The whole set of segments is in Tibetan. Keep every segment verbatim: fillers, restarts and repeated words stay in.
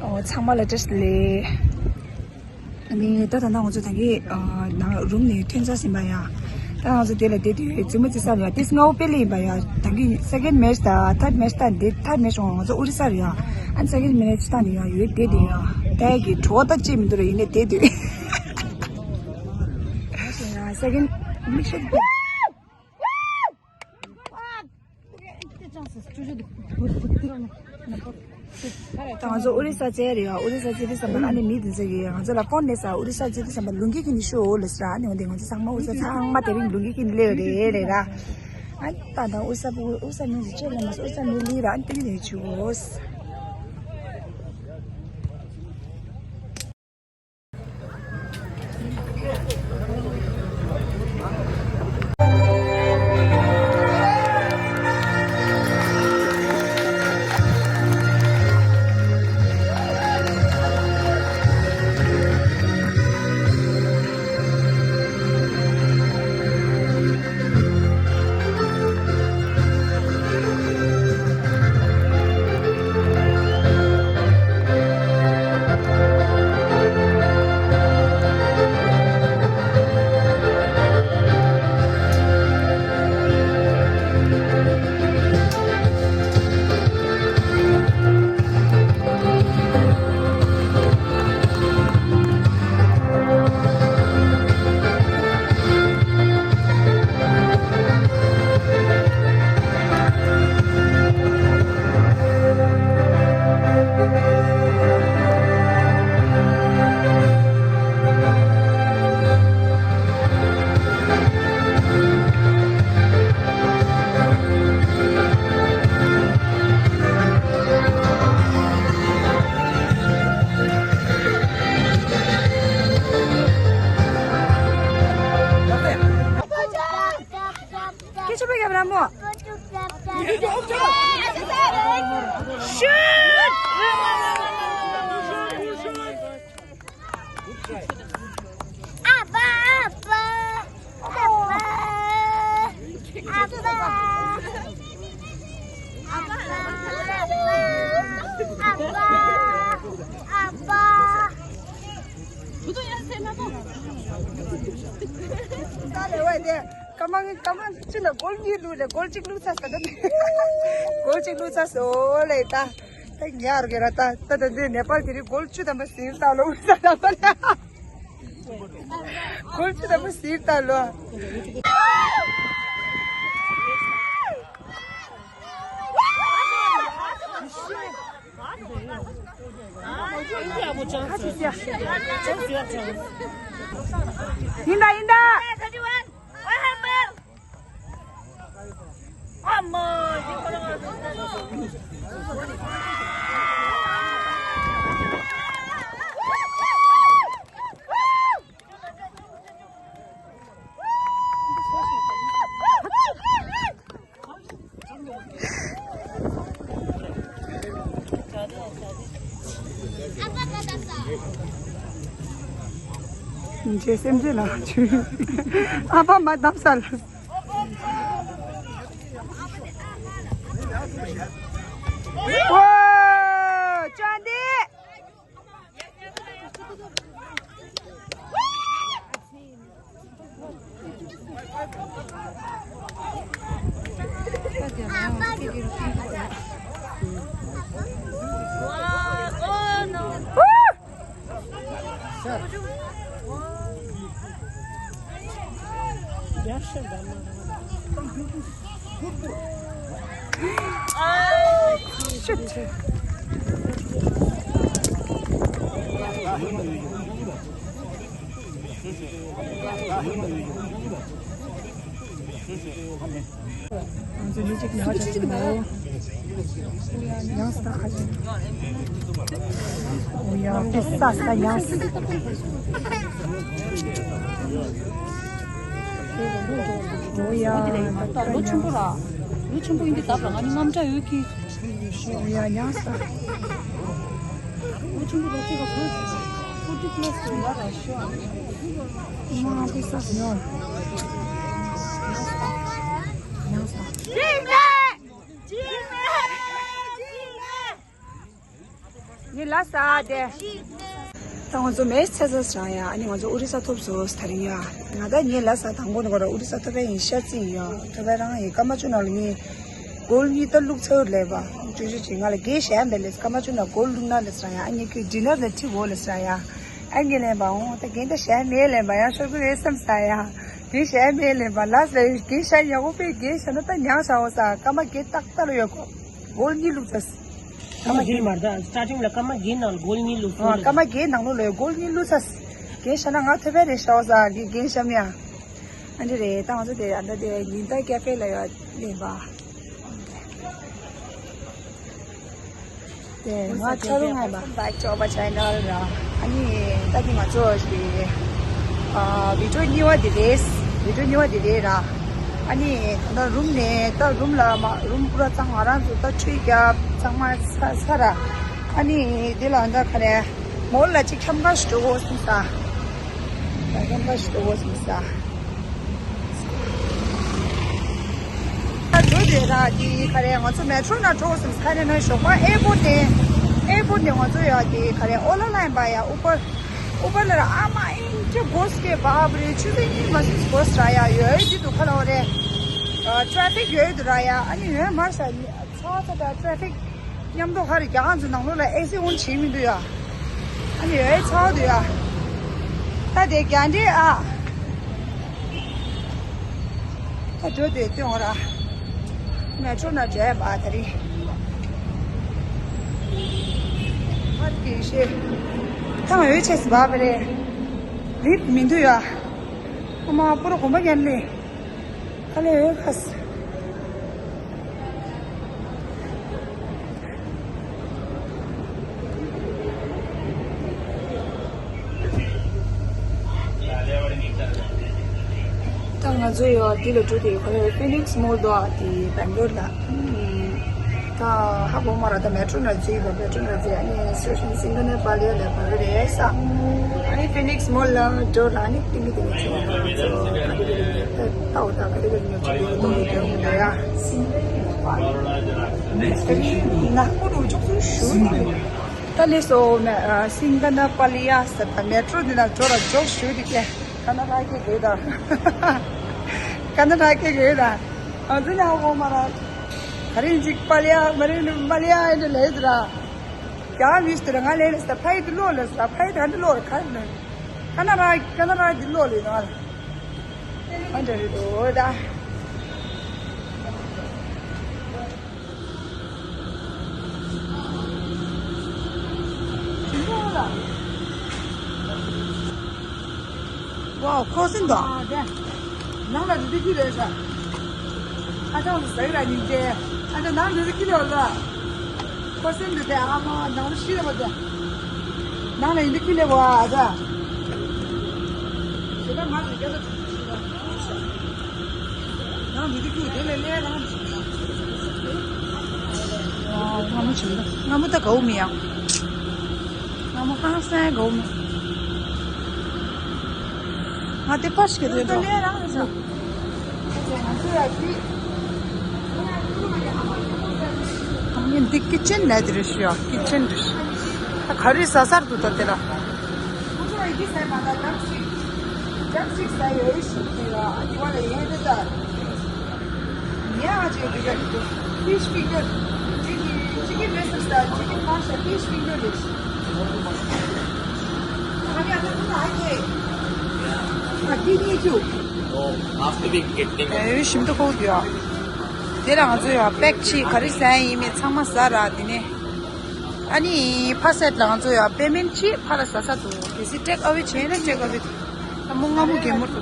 ཨོ། ཚང་མ་ལ་བཀྲ་ཤིས་བདེ་ལེགས། ཨ་ནི་ད་ད་ལྟ་ང་ཚོ་ད་གིན་ཨ་ནང་རུམ་ནས་ཐོན་ཚར་ཟིན་པ་ཡ། ད་ང་ཚོ་དེ་ལ་བསྡད་དུས་རྫུན་མ་རྩི་ས་ལ་ཡ། དེ་སྔ་བོ་དཔེ་ལེགས་ཡིན་པ་ཡ། ད་གིན་second match དང་third match དང་དེ་third match འོང་ང་ཚོ་ཨོ་རི་ས་རེད་ཡ། ཨ་ནི་second match དང་ནི་ཡ་ཡོད་བསྡད་དེ་ཡ། ད་ཡ་གི་བྲོ་བ་ད་ཅི་མི་འདུག་ར། ཡིན་ནའི་བསྡད་དུས་second match ད་ང་ཚོ་ཨོ་རི་ས་བཙལ་རེད་ཡ། ཨོ་རི་ས་བཙལ་དུས་ཙམ་པ་ཨ་ནི་མི་དེ་ཚོ་གིས་ང་ཚོ་ལ་ཕོན་ནས་ས་ཨོ་རི་ས་བཙལ་དུས་ཙམ་པ་ལུང་གི་ཁྱེར་ནས་ཤོག་ལབ་ཟེར། ཨ་ནི་འོ་དེ་ང་ཚོ་ཚང་མ་ཨོ་རི་ས་ཚང་མ་དེ་རིང་ལུང་གི་ཁྱེར་ནས་སླེབས་རེད་ལབ་ར། ཨ་ནི་ད་ད་ཨོ་རི་ས་ཨོ་རི་ས་མི་ཚོ་ཅེ་ལ་མ་ཨོ་རི་ས་མི་ལི་ར། ཨ་ནི་དེ་རིང་ནས་བྱུག་སྐད་ཆ་པོ་རྒྱབ་ར་མོ། ཤུད། ཨ་ཕ། ཨ་ཕ། ཨ་ཕ། ཨ་ཕ། ཨ་ཕ། ཨ་ཕ། ད་ལེ་བ་དེ། ཀ་མང་ཀ་མང་ཅི་ལ་གོལ་གཉིས་བླུགས་ལེ། གོལ་གཅིག་བླུགས་ཚར་སོང་ད། གོལ་གཅིག་བླུགས་ཚར་སོང་ལེ་ད། ད་ཉར་གི་ར་ད། ད་ད་འདི་ནེ་པཱལ་དེ་རིང་གོལ་བཅུ་ཐམ་པ་ཟིན་ད་ལོ། ས་ད་པ་ལ། གོལ་བཅུ་ཐམ་པ་ཟིན་ད་ལོ། ཡིན་ད་ཡིན་ད། ཨ་ཕ་མ་བསྡམས་ས་ལ། ཨོ། ཅོ་འདི། ང་ཚོ་མི་གཅིག་ཉལ་བ་བྱས་སོང་ངོ་། ཡང་སྟག་ཁ་ཅན། ཨོ་ཡ། ཏེ་ས་ས་ཡང་། ཨོ་ཡ། ད་ལོ་ཆེན་པོ་ར། ལོ་ཆེན་པོ་ཡིན་དུས་ད་ར་ང་ནི་རྔམ་སྐྲག་ཡོད་ཀི། ཨོ་ཡ། ཉལ་ས། ལོ་ཆེན་པོ་ར་ཅིག་ག་ཕོ་ཕོར་ཊི་པ་ལ་སི་ཡོད་ར་ཤོ། ང་ཕོ་ས་ཉོ། ཉལ་ས། ཉལ་ས། ཇི་མེ། ཇི་མེ། ཇི་མེ། ངས་ལ་ས་དེ། ད་ང་ཚོ་མེས་ཚེ་ས་སྲང་ཡ། ཨ་ནི་ང་ཚོ་ཨོ་རི་ས་ཐོབ་སོང་ད་རིང་ཡ། ང་ད་ངས་ལ་ས་དང་པོ་ནི་གོ་ར་ཨོ་རི་ས་ཐོབ་པའི་ཡིན་ཤ་ཚི་ཡ། ཐོབ་པའི་རང་ཡི་ཀ་མ་ཆུ་ནང་ལ་ངས་གོལ་གཉིས་ད་བླུགས་ཚར་ལས་པ། ཅུ་ཅུ་ཅི་ང་ལ་གེ་ཞལ་མེད་ལས་ཀ་མ་ཆུ་ན་གོལ་བླུགས་ན་ལས་སྲང་ཡ། ཨ་ནི་ཁྱོད་ཌི་ནར་ལ་ཁྲིད་འོ་ལས་སྲང་ཡ། ཨ་ངས་ལས་པ་འོང་ད་གེ་ད་ཞལ་མེད་ལས་པ་ཡང་ཤོར་གི་རེད་བསམ་ས་ཡ། གེ་ཞལ་མེད་ལས་པ་ལ་ས་གེ་ཞལ་ཡག་པོ་པས་གེ་ཞལ་ན་ད་ཉང་ས་འོ་ས་ཀ་མ་གེ་ཏག་ཏག་ལ་ཡོད་གོ། གོལ་གཉིས་བླུགས་ཚར། ཀ་མ་གེ་མར་ད་སྟར་ཊིང་ལ་ཀ་མ་གེ་ནང་ལ་གོལ་གཉིས་བླུགས་ཨ་ཀ་མ་གེ་ནང་ལོ་ལོ་གོལ་གཉིས་བླུགས་ཚར། གེ་ཞལ་ན་ང་ཐོབ་པའི་རེད་ཤ་འོ་ས་གེ་གེ་ཞལ་མེད་ཨ། ཨ་འདི་རེད་ད་ང་ཚོ་དེ་ཨ་འདྲ་དེ་ཉིན་ལྟར་ཀེ་ཕེ་ལ་ཡོད་ལེན་པ། དེ་ང་ཆ་རུ་ང་ལ་Welcome back to our channel ར། ཨ་ནི་ད་གི་ང་ཚོ་ཞིག་ཨ་བི་ཌིའོ་གཉིས་པ་དེ་རེད། བི་ཌིའོ་གཉིས་པ་དེ་རེད་ར། ཨ་ནི་ད་རུམ་ནས་ད་རུམ་ལ་མ་རུམ་པུ་ར་ཚང་ང་རང་ཚོ་ད་ཁྲུས་རྒྱབ་ཚང་མ་ཚ་ཚ་ར། ཨ་ནི་དེ་ལ་ད་ག་རེ་མོལ་ལ་ཅིག་འཁྱམ་ག་ཞིག་འགྲོ་དགོས་སོང་ས། ད་འཁྱམ་ག་ཞིག་འགྲོ་དགོས་སོང་ས། ད་འགྲོ་དེ་ར་དེ་ག་རེ་ང་ཚོ་མེ་ཊྲོ་ནང་འགྲོ་སོང་ས་ནས་ན་ཞོགས་པ་ཨེར་པོར་ཊི་ནས་ཨེར་པོར་ཊི་ནས་ང་ཚོ་ཡ་དེ་ག་རེ་ཨོ་ལ་ལ་ཡིན་པ་ཡ་ཨུ་པར་ཨུ་པར་ལ་ར་ཨ་མ་ཨིན་ཅི་གོ་སྐེ་བ་བ་རེ་ཆུ་ཚོད་གཉིས་མ་ཟིན་གོ་ས་ར་ཡ་ཡོད་དེ་དུ་ཁ་ལ་བ་རེ་ཊ་རེ་ཕིག་ཡོད་དུ་ར་ཡ་ཨ་ནི་ཡོད་མར་ས་ཚ་ཚ་ད་ཊ་རེ་ཕིག་མཉམ་དུ་ཧ་རི་རྒྱ་གང་ཚོ་ནང་ལོགས་ལ་ཨེ་སི་འོན་བྱེད་མི་འདུག་ཡ། ཨ་ནི་ཡོད་ཚ་འདུག་ཡ། ད་དེ་རྒྱ་འདྲེ་ཨ། ད་འགྲོ་དེ་སྟོན་འོ་ར། མེ་ཊྲོ་ན་འགྲོ་ཡ་བ་ད་རིང་། ཧ་དེ་ཤེ། ད་ང་ཡོད་ཆེ་སི་བ་བ་རེ། ལིབ་མི་འདུག་ཡ། ཨ་མ་པུ་ར་གོམ་པ་རྒྱན་ལེ། ཁ་ལེ་ཡོད་ཁ་སི། ད་ང་ཚོ་ཡོད་དེ་ལ་འགྲོ་དེ་ཁོ་ལ་ཕི་ནིག་སི་མོལ་དོ་ཨ་དེ་སྦེང་ལོར་ལ། ད་ཧ་གོ་མ་ར་ད་མེ་ཊྲོ་ན་འཛུལ་བ་མེ་ཊྲོ་ན་འཛུལ་ཨ་ནི་སི་ཊེ་ཤན་སིང་ག་ན་པ་ལི་ལ་བ་རེ་ས། ཨ་ནི་ཕི་ནིག་སི་མོལ་ལ་འགྲོ་ར་ཨ་ནི་ཏིང་གི་ཏིང་གི་ཚོ་ཨ་ནི་ཏིང་གི་ཏིང་གི་ད་འོ་ད་ག་རེ་ག་རེ་ཉོ་ཆུ་གི་ཏོང་གི་ཏོང་གི་ད་ཡ། ནག་པོ་རུ་ཅོག་ཚུ་ཞུ་ནི། ད་ལེ་སོ་མེ་ཨ་སིང་ག་ན་པ་ལི་ཡ་ས་ད་མེ་ཊྲོ་འདི་ན་འགྲོ་ར་ཅོག་ཞུ་དི་ཀེ། ཀ་ན་ར་ཀེ་གེ་ད། ཀ་ན་ར་ཀེ་གེ་ད། ཨ་ཙི་ན་གོ་མ་ར། ག་རེ་ཅིག་པ་ལི་ཡ་མ་རེ་པ་ལི་ཡ་ཨེ་འདྲ་ལེ་ད་ར། རྒྱ་མི་སྟེ་ར་ང་ལེ་ལེ་ས་ཕའི་དུ་ལོ་ལེ་ས་ཕའི་དུ་ཧ་འདི་ལོ་ར་ཁ་ནི། ཀ་ན་ར་ཀ་ན་ར་འདི་ལོ་ལེ་ན། ཨ་འདྲ་རེད་དོ་ད། ཝའོ་ཁོ་སིན་དོ། ནང་ལ་འདི་ཁྱི་རེད་ཤག་ཨ་ཅང་ཟེར་ར་ཉིན་ཏེ། ཨ་ཅག་ནང་འདི་ཁྱི་རེད་ལ། ཁོ་སེམས་འདི་དེ་ཨ་མ་ནང་ལ་ཤི་རེ་བ་དེ། ནང་ལ་ཡིན་འདི་ཁྱི་ལེ་བ་ཨ་ཅག་ཞེ་ད་ང་ཚོ་རྒྱ་ལ་ནང་འདི་ཁྱི་དེ་ལས་ལས་རང་ཨ་སྔ་མོ་བྱུང་ད། སྔ་མོ་ད་གའུ་མི་ཡང་། སྔ་མོ་ཧང་སང་གའུ་མི། ང་དེ་ཕར་ཞིག་གི་དོན་དུ། འདི་ཀི་ཅན་ལས་དེ་རེད་ཤི་ཡ། ཀི་ཅན་རེད་ཤི། ད་ག་རེ་ཟ་སར་དུ་ད་དེ་ལ། Fish finger. Chicken, chicken breast is that chicken pasha, fish finger dish. Honey, I don't know, I take. I give you two. Oh, after we get them. ཨེ་ཞིམ་དུ་ཁོག་དུ་ཡ། དེ་ལ་ང་ཚོ་ཡ་པེག་ཆི་ག་རེ་ཟ་ཡིན་མིན་ཚང་མ་ཟ་ར་དེ་ནས། ཨ་ནི་ཕ་སེད་ལ་ང་ཚོ་ཡ་པེ་མེན་ཆི་ཕ་ལ་ཟ་ས་དུ་གལ་སྲིད་ཊེག་ཨ་ཝེ་བྱས་ན་ཊེག་ཨ་ཝེ་དུ། ཨ་མོ་སྔ་མོ་གད་མོ་དུ་ད།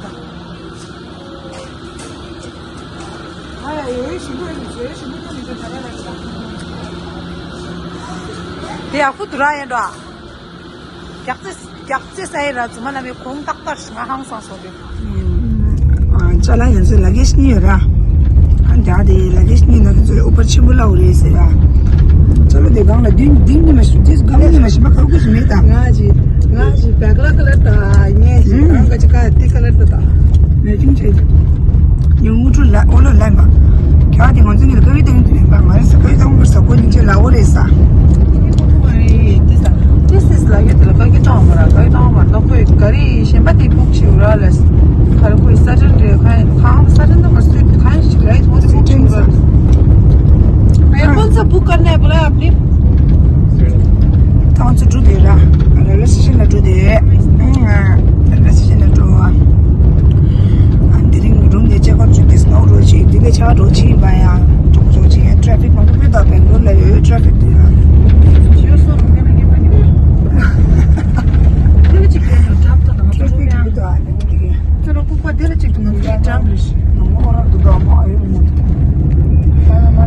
དེ་ཡག་པོ་དུ་ར་ཡིན་འགྲོ། རྒྱག་རྩེ་རྒྱག་རྩེ་ས་ཡི་ར་རྫུན་མ་ལ་མི་གོང་ཏག་ཏག་ང་ཧང་སང་སོང་དེ། ཨ་ཅ་ལག་ཡོད་ཚད་ལ་གེ་ཤི་གཉིས་ཡོད་ར། ཨ་འདྲ་དེ་ལ་གེ་ཤི་གཉིས་ན་ཁྱོད་ཚོ་ལ་ཨུ་པར་ཆེན་པོ་ལ་འོ་རེད་ཟེར་ཡ། ཅ་ལག་དེ་སྒང་ལ་དེ་དེ་གཉིས་མ་ཤི་དེ་སྒང་གཉིས་མ་ཤི་མ་ཁག་པོ་ཞིག་མེད་ད། ང་ཞིག་ང་ཞིག་བེག་ལ་ཀ་ལར་ད་ངས་ཞིག་ཨང་ཀ་ཅི་ཀ་དེ་ཀ་ལར་ད་ད། མེ་ཅིང་ཆེ། ཉུང་ངུ་ཁྲུ་ལ་ཨོ་ལོ་ལན་པ། ཁྱོད་དེ་ང་ཚོ་ངེད་ཀ་བི་དང་དུ་ཡིན་པ་མ་རེད་ས་ཀ་བི་དང་པར་ས་ཀོ་ཉིན་ཆེ་ལ་འོ་རེད་ས། ཁ་ར་ཁོའི་ས་ཁྲ་རེད། ཁ་ཁ་ས་ཁྲ་འདི་མ་སུ་ཁ་ཞིག་ལས་ཐོག་ཏུ་ཁྲིན་ས། मैं कौन सा बुक करना है बोला आपने? ཐང་ཚུ་འགྲོ་དེ་ར། རེལ་ཝེ་སི་ཊེ་ཤན་ལ་འགྲོ་དེ། རེལ་ཝེ་སི་ཊེ་ཤན་ལ་འགྲོ་བ། ཨ་དེ་རིང་རུམ་དེ་ཅེག་ཨའུཊ་བྱེད་དེ་སྔ་འགྲོ་ཆེ། དེ་ག་ཆ་འགྲོ་ཆེ་ཡིན་པ་ཡ། འགྲོ་འགྲོ་ཆེ་ཡ། ཊེ་ཕིག་མང་པོ་ཡོད་ད། སྦེང་ལོར་ལ་ཡོད་ཊེ་ཕིག་དེ་ཡ། ཊེ་ཕིག་ཡོད་ད།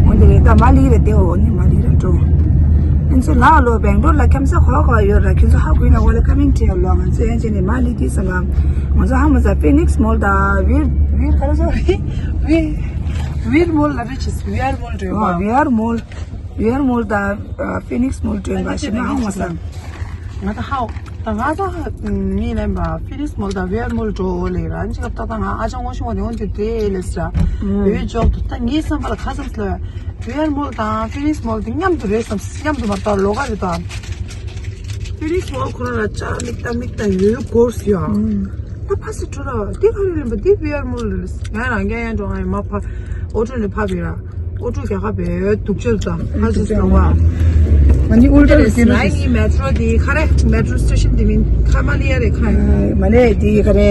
འོན་ཏེ་ལས་ད་མ་ལི་རེད་དེ། འོ་ནི་མ་ལི་རེད་འགྲོ། ཨན་ཚོ་ལ་ལོ་སྦེང་ལོར་ལ་འཁྱམ་ས་ག་པར་ག་པར་ཡོད་ར། ཁྱོད་ཚོ་ཧ་གོ་ན་འོ་ལ་ཀོ་མེན་ཊི་བྲིས་ལོ། ང་ཚོ་ཡན་ཆད་ནས་མ་ལི་དེ་ས་ལ། ང་ཚོ་ཧ་མ་ཚ་ཕི་ནིག་སི་མོལ་དང་ཝིར་ཝིར་ག་རེ་ཟེར་ཝིར་ཝིར་མོལ་ལ་རེ་ཆིས་ཝི་ཨར་མོལ་འགྲོ་ཡོད་པ། ཝི་ཨར་མོལ། ཝི་ཨར་མོལ་དང་ཕི་ནིག་སི་མོལ་འགྲོ་ཡིན་པ་ཞིག་ན་ཧ་མ་ཚ། ང་ད་ཧའོ། ད་ང་ཚོ་ཧ་ངའི་ལན་པ་ཕི་ནིག་སི་མོལ་དང་ཝེར་མོལ་འགྲོ་ལེ་ར། ཅི་སྐབས་ད་ད་ང་ཨ་ཅག་ངོ་ཤེས་པ་དེ་འོན་ཏེ་དེ་ལེ་སི་ར། ཝེར་འཇོག་ཏུ་ད་ངའི་བསམ་པ་ལ་ཁ་སམ་སི་ལ་ཝེར་མོལ་དང་ཕི་ནིག་སི་མོལ་དེ་མཉམ་དུ་རེད་བསམ། མཉམ་དུ་མ་གཏོགས་ལོགས་ཀ་རེད་ད། ཕི་ནིག་སི་མོལ་ཁོ་རང་ལ་ཅག་མིག་ད་མིག་ད་ཡོད་གོར་སི་ཡ། ད་ཕ་སི་འགྲོ་ར་དེ་ག་རེ་ལེན་པ་དེ་ཝེར་མོལ་ལེ་སི། ང་རང་རྒྱ་ཡན་འགྲོ་ང་ཡ་མ་ཕ་ཨོ་ཊོ་ནས་ཕབ་པའི་ར། ཨོ་ཊོ་རྒྱ་གར་བའི་སྡུག་ཅག་དང་ཧ་ཅི་སི་ལོ་བ། ང་ནི་ཨུལ་ཊ་ལ་སྐྱེས་ན། ང་ཡི་མེ་ཊོ་རོ་དེ་ཁ་རེ་མེ་ཊོ་རོ་སི་ཊེ་ཤན་དེ་མིན་ཁ་མ་ལི་ཡ་རེ་ཁ་ཡ། མ་ལེ་དེ་ཁ་རེ་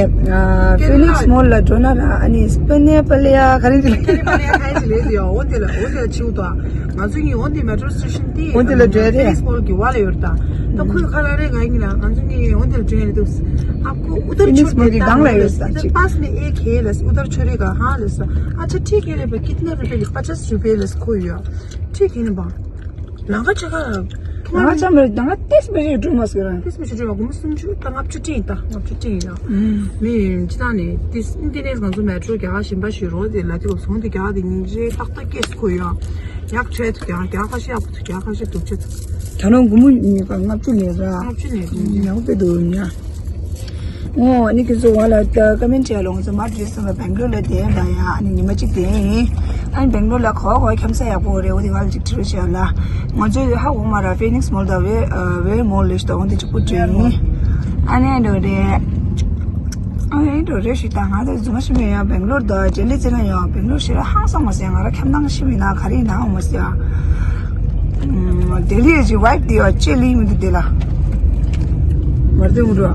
ཕི་ནིག་སི་མོལ་ལ་འགྲོ་ན་ར། ཨ་ནི་སྤེ་ནེ་པ་ལི་ཡ་ཁ་རེ་དེ་ལ། ཁ་རེ་པ་ལི་ཡ་ཁ་ཡ་ཅི་ལེ་དེ་ཡ། འོ་དེ་ལ་འོ་དེ་ལ་ཆིའུ་དང་ང་ཚོ་གཉིས་འོ་དེ་མེ་ཊོ་རོ་སི་ཊེ་ཤན་དེ་འོ་དེ་ལ་འགྲོ་ཡ་རེད། ཕི་ནིག་སི་མོལ་གི་བ་ལ་ཡོད་ད། ད་ཁོས་ཁ་ལ་རེ་ག་ཡིན་ན་ང་ཚོ་གཉིས་འོ་དེ་ལ་འགྲོ་ཡ་རེད་འདུག་ཨ་ཁོ་ཨུ་ཏར་ཕི་ནིག་སི་མོལ་གི་སྒང་ལ་ཡོད་ས་ཅིག་པ་སི་མེ་ཨེ་ཁེ་ལ་ཨུ་ཏར་ཆོ་རེ་ག་ཧ་ལ་ས། ཨ་ཆ་ཁྲིག་ཁེ་རེ་པ་ཀིད་ནེ་རུ་པེ་ལི་པ་ཅ་སི་རུ་པེ་ལ་ཁོ་ཡོད། ཁྲིག་ཁེ་ནི་པ། ལང་ཀ་ཆ་ཁ་ལང་ཀ་ཆ་མ་རེད། ལང་ཀ་ཏེས་མེ་རེ་སྒྲུང་མ་སྐྱོ་ར། ཏེས་མེ་ཆུ་སྒྲུང་མ་གོ་མ་སུམ་ཆུ་ད་ལྔ་བཅུ་ཏིང་ད་ལྔ་བཅུ་ཏིང་ཡ། མི་ཅི་ད་ནི་ཏེས་འདི་ནས་ང་ཚོ་མེ་ཊོ་རོ་རྒྱ་གར་ཞིམ་པ་ཞིག་རོ་དེ་ལ་དེ་གོ་སོང་དེ་རྒྱ་གར་དེ་ཉིན་རེ་ཏག་ཏག་སྐྱེས་ཁོ་ཡ། ཡག་ཆེ་ཐུ་རྒྱ་གར་རྒྱ་གར་ཁ་ཤས་ཡག་པོ་ཐུ་རྒྱ་གར་ཁ་ཤས་སྡུག་ཆེ་ཐུ། ད་ནང་དགུང་མོ་ཉི་ཤུ་ལྔ་བཅུ་ནས་ར། ལྔ་བཅུ་ནས་རེད། ཉག་པོ་དུ་ཉ། ཨོ་ཨ་ནི་ཁྱེད་ཚོ་བ་ལ་ཀ་མེན་ཊི་བྱས་ལོ། ང་ཚོ་མར་ཌེ་སི་ཊེ་ཤན་ལ་སྦེང་ལོར་ལ་བསྡད་ཡ་ད་ཡ། ཨ་ནི་ཉི་མ་གཅིག་བསྡད་ཡིན། ཨ་ནི་སྦེང་ལོར་ལ་ག་པར་ག་པར་འཁྱམ་ས་ཡག་པོ་རེད། འོ་དེ་ག་ལ་ཅིག་དྲི་བ་བྱས་ལ། ང་ཚོས་ཧ་གོ་མ་ར། ཕི་ནིག་སི་མོལ་དང་ཝེ་ཨ་ཝེར་མོལ་ལེ་ཤི་དང་འོ་དེ་གཅིག་པུ་འདྲ་ཡིན། ཨ་ནི་འདྲ་རེད། ཨ་ནི་འདྲ་རེད་ཞིག་ད་ང་ཚོ་རྫུན་མ་ཞིག་མིན་ཡ། སྦེང་ལོར་དང་ལྡི་ལི་ཙི་ན་ཡང་སྦེང་ལོར་ཞེ་དྲག་ཧང་སང་མ་ཟེར། ང་ར་འཁྱམ་སྟངས་ཞིག་མིན་ན་ག་རེ་ཡིན་ན་ཧང་མ་ཟེར། ལྡི་ལི་ཡི་ཝའིབ་དེ་ཡང་ཅེ་ལི་མི་འདུག་དེ་ལ། མར་དེ་འུ་འགྲོ།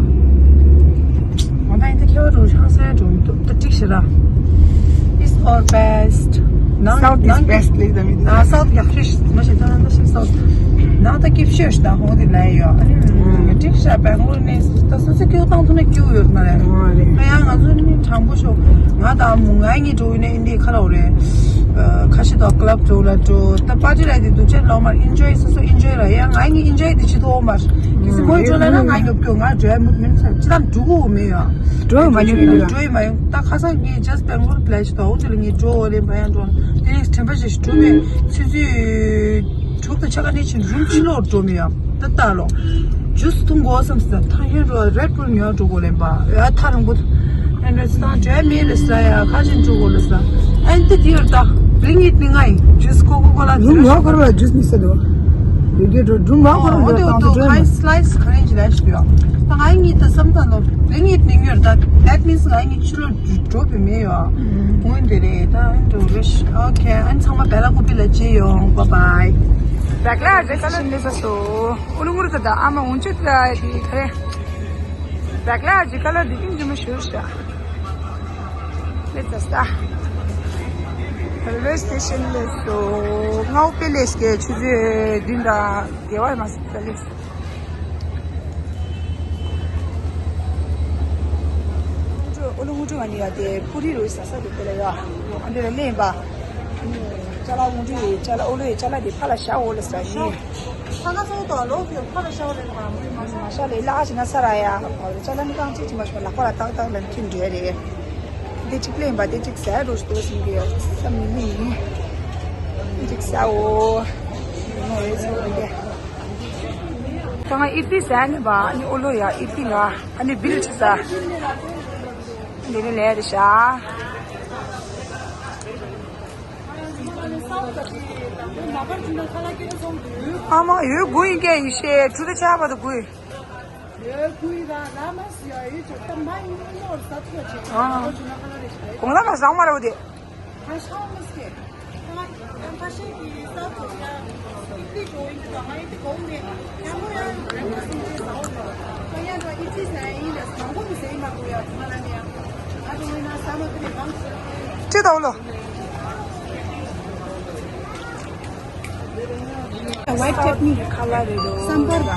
ང་ད་ཡིན་ད་ཁྱེད་བ་འགྲོ་ཆང་ས་འགྲོ་མི་འདུག་ད་འགྲིག་ཤི་ར། It's all best. ནང་South is ནང་best ལེགས་དམ་ཡིན། ཨ་South ཡག་ཤོས་ཤིག་མ་ཤེས་ད་ད་ཤི་South། ནང་ད་སྐྱིད་ཤོས་ཤིག་ད་ཧོང་དེ་ལ་ཡོད། ཨ་ནི་འགྲིག་ཤི་ར། སྦེང་ལོར་ནས་ད་སོ་སོ་སྐྱིད་བཏང་ཐུབ་ན་སྐྱིད་ཡོད་མ་རེད། ཨ་ཡང་ང་ཚོ་ནི་དྲང་པོ་ཤོག་ང་དང་མོ་ང་གཉིས་འགྲོ་ཡིན་ན་ཨིན་དེ་ཁ་ལོ་རེད། ཁ་ཤས་དང་ཀ་ལབ་འགྲོ་ལ་འགྲོ། ད་པར་ཊི་ལ་དེ་སྡུག་ཅག་ལོ་མར་ཨིན་ཇོའི་སོ་སོ་ཨིན་ཇོའི་ར། ཡང་ང་གཉིས་ཨིན་ཇོའི་དེ་བྱེད་དོ་མར། གལ་སྲིད་མོ་ཡི་འགྲོ་ལ་ན་ང་ཡོད་རྒྱུ་ང་འགྲོ་ཡ་མུ་མིན་ཚ་ཅི་ལ་འགྲོ་གོ་མེད་ཡ། འགྲོ་ཡ་མ་ཉུང་ཡིན་ལ། འགྲོ་ཡི་མ་ཡོང་ད་ཁ་སང་ངས་ཇས་སྦེང་ལོར་པི་ལེ་ཤི་དང་འོ་དེ་ལ་ངས་འགྲོ་འོ་ལེན་པ་ཡང་འགྲོ་དེ་ནས་དྲན་པ་ཞིག་འགྲོ་མེད་ཚུད་ཚུད། དྲུག་དང་ཕྱེད་ཀ་ནས་ཕྱིན་རུམ་ཕྱི་ལོགས་འགྲོ་མི་ཡ། ད་ལྟ་ལོ། ཇུས་འཐུང་དགོས་བསམ་སྟེ་ཐང་ཧེ་རོ་རེད་བུལ་ཉོ་འགྲོ་དགོས་ལེན་པ་ཡ། ཐ་རང་པོ་ཨེ་འདྲ་སྟངས་བྲལ་མེད་ལ་ས་ཡ། ཁ་ཅིག་འགྲོ་དགོས་ལ་ས། ཨན་ཏི་དེ་ཡོད་ད་བིལ་ཉིད་ནི་ང་ཡིན། ཇུས་ཀོ་ཀོ་ཀོ་ལ་རུམ་ཉོ་ཁོ་ར་ཇུས་ནི་ས་དོ། རི་གེ་འགྲོ་རུམ་ཉོ་ཁོ་ར་འོ་དེ་འོ་དེ་ཁ་སི་ལའི་སི་ཁ་རེ་ཇི་ལ་ཤི་ཡོད། ད་ང་ཡིན་ད་བསམ་ད་ལོ་བིལ་ཉིད་ནི་ཉོ་ད། That means ང་ཡིན་ཕྱི་ལོགས་འགྲོ་བའི་མེད་ཡོད། འོན་ཏེ་རེད་ད་འགྲོ་རེ་ཤི། ཨོ་ཁེ། ཨན་ཚང་མ་བེ་ལ་ཀུ་པི་ལ་བརྗེ་ཡོང་། བཱའི་བཱའི། བེག་ལ་ཇི་ཀ་ལར་འདི་ས་སོ། ཨུ་ལུ་ངུ་རུ་ད་ཨ་མ་འུན་ཅི་ཏྲ་དི་ཁ་རེ། བེག་ལ་ཇི་ཀ་ལར་འདི་ཏིང་ཇི་མ་ཤུར་ཤ། ལེ་ཙ་ས། རེལ་ཝེ་སི་ཊེ་ཤན་ལེ་སོ། ངའོ་པེ་ལེ་སི་ཀེ་ཆུ་ཚོད་བདུན་དང་བརྒྱད་པ་མ་ཟད་ལེ་སོ། ཨོ་ལོ་ངུ་ཀྲུ་ང་ནི་ཡ་དེ་ཕུ་རི་རུ་ས་ས་རུ་དེ་ལ་ཡ། ཨ་འདི་ལ་ལེན་པ། ཅ་ལག་ངུ་ཀྲུ་ཡི་ཅ་ལག་ཨོ་ལོ་ཡི་ཅ་ལག་དེ་ཕ་ལ་ཤ་འོ་ལ་ས་ནི། ས་ན་སོ་དོ་ལོ་ཕི་ཕ་ལ་ཤ་འོ་ལ་ཡ་མ་ཤ་ལེ་ལ་ཨ་ཅི་ན་ས་ར་ཡ། ཅ་ལག་ནི་གང་ཅི་ཅི་མ་ཤོ་ལ་ཕ་ལ་ཏག་ཏག་ལ་ཁྱིམ་འདྲ་རེད། དེ་གཅིག་ལེན་པ་དེ་གཅིག་ཟ་རུ་ཏོ་སིང་གི་ས་མི་མི་ཡིན། དེ་གཅིག་ཟ་འོ། ནོ་རེ་ཟ་འོ་དེ། ད་ང་ཨི་ཏི་ཟ་ནི་བ་ནི་ཨོ་ལོ་ཡ་ཨི་ཏི་ལ་ཨ་ནི་བིལ་ཆི་ཟ། འདི་ནི་ལས་རེ་ཤ། ཨ་མ་ཡོད་དགུ་ཡིན་སྐད་ཡིན་ཤེས་ཁྲུ་དུ་ཆ་བ་དུ་དགུ་ཡིན། ཡོད་ཁུལ་ལ་ལ་མ་སི་ཡ་ཡོད་ཅོ་ཏ་མ་ཡིན་ནོར་ས་ཐོ་ཆེ། ཨ། ཨོ་ཇུ་ན་ཁ་ལ་རེ་ཤ་གོང་ལ་མ་བཟང་མ་རེད་དེ། ཁ་ཤ་མ་སི་ཀེ། ཁ་ཁ་ཤེ་གི་ས་ཐོ་ཡ་ཨི་ཏི་ཇོ་ཡིན་ཏ་མ་ཡིན་ཏི་གོང་ནེ་ཡང་ལོ་ཡ་རེ་མ་སི་ཀེ་ས་ཨོ་ཁ་ཡ་ཏ་ཨི་ཏི་ས་ཡིན་ལ་ས་གོ་མི་སེ་མ་གོ་ཡ་ཐ་མ་ལ་ནེ་ཡ་ཨ་ཏོ་ཡིན་ན་ས་མ་ཏི་རེ་མང་སོ། ཅི་ཏོ་ལོ། White chutney ཁ་ལ་རེ་རོ། སམ་བར།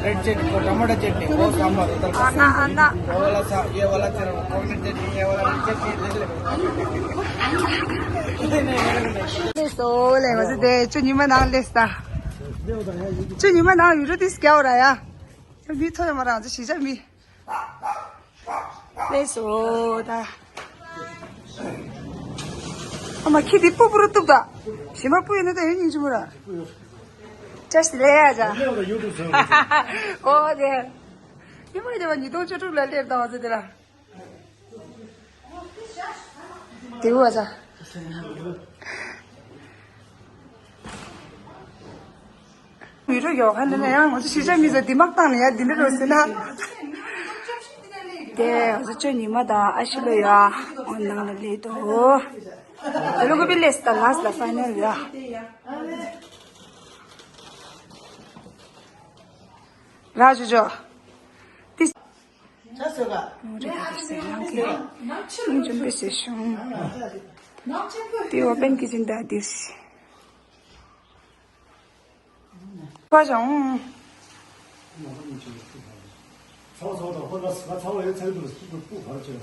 Red chutney को टमाटर चटनी, वो सांभर उधर का। आना, आना। वो वाला सा, ये वाला तेरा coconut चटनी, ये वाला red चटनी ले ले। ले सो, ले, बस दे, चुन्नी में नाम ले सा। चुन्नी में नाम, you know this क्या हो रहा है यार? अभी थोड़ा मरा, तो शीशा भी। ལགས་སོ་ད། ཨ་མ་ཁྱི་འདི་སྤུ་སྤུ་རུ་གཏུབ་ད། ཞི་མ་སྤུ་ཡོད་ན་ད་ཡོད་སྙིང་རྗེ་མོ་ར། ཅེས་ལས་ཡ་ཇ། ཨོ་དེ། ཉི་མ་དེ་བ་ཉིས་སྟོང་བཅུ་དྲུག་ལ་སླེབས་དང་བ་ཚོ་དེ་ལ། དེ་བ་ཇ། མི་རོ་ཡོ་ཧ་ན་ན་ཡང་ང་ཚོ་ཤི་ཆ་མི་ཟ་དི་མག་བཏང་ནས་ཡ་དི་འདྲ་རོ་ཟེར་ན། དེ་ང་ཚོ་ཅོ་ཉི་མ་དང་ཨ་ཤི་ལོ་ཡ་ཨོ་ནང་ལ་ལས་དོ། ཨ་ལོ་གོ་བི་ལེས་ད་ལཱས་ལ་ཕའི་ནལ་ཡ། ར་ཇོ་ཇོ། ཏིས། ཡོང་རེ་ག་ཏིས་ཟེར་ཡང་གི། ཡང་ཅུང་པེ་ཟེར་ཤོང་། དེ་ཨོ་པན་ཀི་ཅིན་ད་དིས། པ་ཞང་། ཚ་བ་ཚ་བ་དང་ཧོར་ལ་ཚ་བ་ཡོད་ཚ་གི་འདུག་ལ་སྐྱིད་པོ་སྤུ་བར་བྱས་ལ།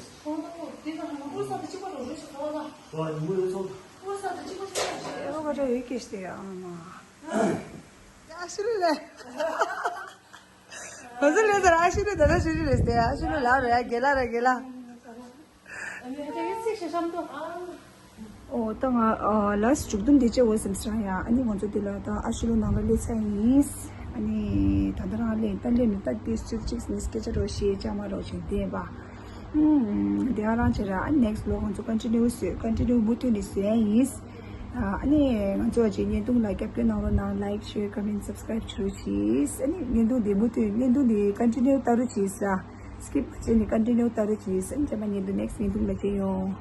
ཧོར་ས་དེ་གཅིག་པ་རོ་རོ་ཞིག་ཚ་བ་ལ། ཧོར་ཡིན་པོ་ཡོད་ཚ་བ། ཧོར་ས་དེ་གཅིག་པ་ཞིག་ལ་ཞིག་ཨེ་ཧོ་ག་རེ་ཡོད་ཀྱེ་ཤི་ཡ་ཨ་མ། ཡ་ཤི་རུ་ལེ། ང་ཚོ་ལས་ཚར་ཨ་ཤི་རུ་ད་ལ་ཤི་རུ་རེད་ཟེར་ཨ་ཤི་རུ་ལ་རེད་ཨ་རྒན་ལགས་རེད་རྒན་ལགས། ཨོ་ད་ང་ཨ་ལ་སི་མཇུག་སྡོམ་འདི་བྱེད་འོ་སེམས་སྲང་ཡ། ཨ་ནི་ང་ཚོ་འདི་ལ་ད་ཨ་ཤུ་ལོ་ནང་ལ་སླེབས་ཚར་ཡིན། ཨ་ནི་ད་ལྟ་རང་སླེབས་ད་སླེབས་ནས་ད་ཏིས་ཅིག་ཅིག་ནི་སྐད་ཆ་རོ་ཞེས་ཅ་མ་རོ་ཞིག་བསྡད་པ། ཨུམ། དེ་ཨ་རང་བྱེད་ར་ཨ་ནི་next vlog ང་ཚོ་continue་བཟོས་continue་མུ་མཐུད་ནས་བཟོས་ཡིན། ཨ་ནི་ང་ཚོ་བཅས་བརྙན་ཐུང་ལ་རྒྱབ་སྐྱོར་གནང་རོགས་གནང་། like share comment subscribe བྱོས་ཤིག་ཨ་ནི་བརྙན་ཐུང་འདི་མུ་མཐུད་བརྙན་ཐུང་འདི་continue་ལྟ་རོགས་བྱེད་ས། skip་བྱས་ནས་continue་ལྟ་རོགས་བྱེད་ས། ཨ་ནི་རྗེས་མ་བརྙན་ཐུང་next་བརྙན་ཐུང་ལ་མཇལ་ཡོང་།